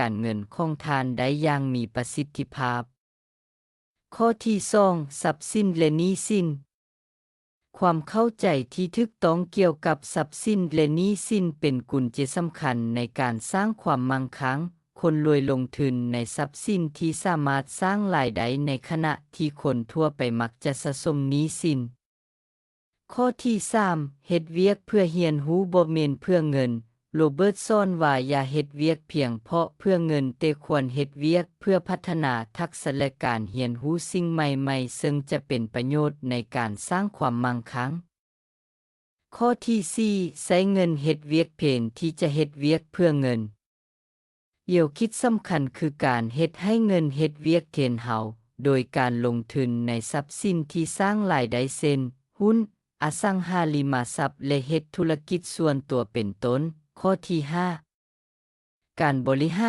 ການເງິນຂອງທ່ານໄດ້ຢ່າງມີປະສິດທິພາບ. ຂໍ້ທີສອງ ຊັບສິນ ແລະ ໜີ້ສິນ. ຄວາມເຂົ້າໃຈທີ່ຖືກຕ້ອງກ່ຽວກັບຊັບສິນ ແລະ ໜີ້ສິນເປັນກຸນແຈສຳຄັນໃນການສ້າງຄວາມມັ່ງຄັ່ງ. ຄົນລວຍລົງທຶນໃນຊັບສິນທີ່ສາມາດສ້າງລາຍໄດ້ ໃນຂະນະທີ່ຄົນທົ່ວໄປມັກຈະສະສົມໜີ້ສິນ. ຂໍ້ທີສາມ ເຮັດວຽກເພື່ອຮຽນຮູ້ ບໍ່ແມ່ນເພື່ອເງິນ. ໂຣເບີດສອນວ່າ ຢ່າເຮັດວຽກພຽງເພາະເພື່ອເງິນ, ແຕ່ຄວນເຮັດວຽກເພື່ອພັດທະນາທັກສະ ແລະ ການຮຽນຮູ້ສິ່ງໃໝ່ໆ ເຊິ່ງຈະເປັນປະໂຫຍດໃນການສ້າງຄວາມມັ່ງຄັ່ງ. ຂໍ້ທີສີ່ ໃຊ້ເງິນເຮັດວຽກແທນທີ່ຈະເຮັດວຽກເພື່ອເງິນ. ແນວຄິດສຳຄັນຄືການເຮັດໃຫ້ເງິນເຮັດວຽກແທນເຮົາ ໂດຍການລົງທຶນໃນຊັບສິນທີ່ສ້າງລາຍໄດ້ ເຊັ່ນ ຫຸ້ນ, ອະສັງຫາລິມະຊັບ ແລະ ເຮັດທຸລະກິດສ່ວນຕົວເປັນຕົ້ນ. ຂໍ້ທີຫ້າ ການບໍລິຫານ